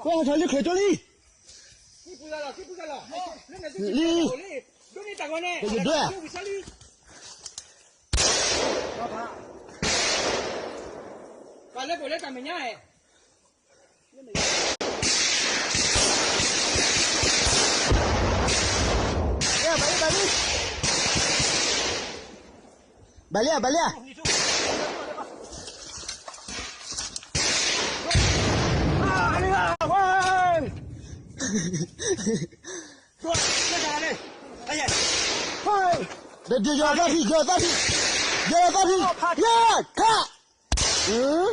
ဝဲဟးထီၣ်လံ ချၢၣ်ကၠိလံ, လံ, ယဒွဲၣ်, ဘၣ်လံ, ဘၣ်လံ, ဘၣ်လံ. ဒီးယီၤသၣ်ထံ, ယီၤသၣ်ထံ, ယီၤသၣ်ထံ, ယဲၢ်, ခး,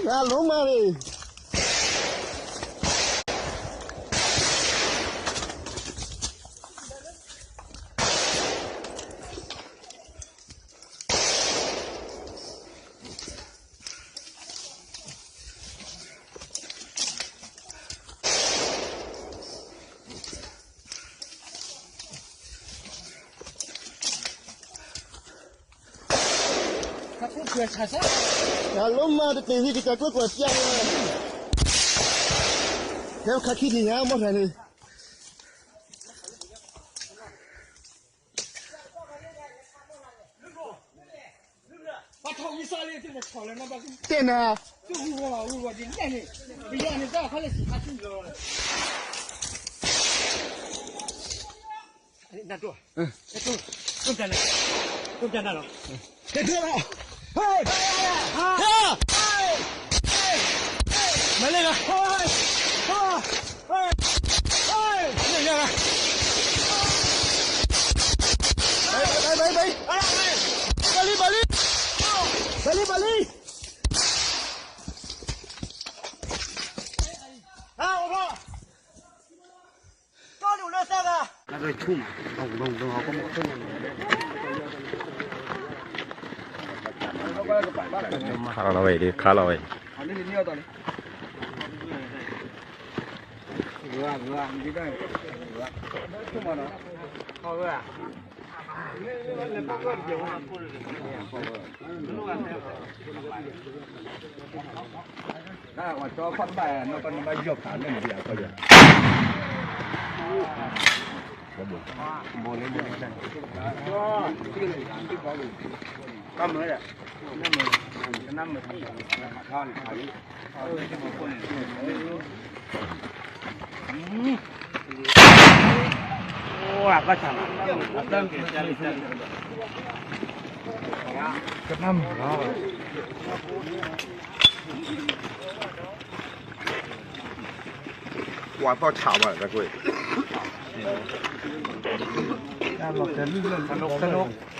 အလိမၤန့ၣ် အလိမၤတပ့ၤဟံးကစၢ်ကျိကွၢ်ပျၢ်န့ၣ်, ဟဲခါခံနံၣ်ညါမီၢ်ထၢၣ်န့ၣ် တဲနၤ, တဲနၤ, မၤလၢဂၤ, ဘၣ်လံ, ဘၣ်လံ, ဘၣ်လံ, ဘၣ်လံ. ခါလီၤဝဲအံၤ, ခါလီၤဝဲအံၤ.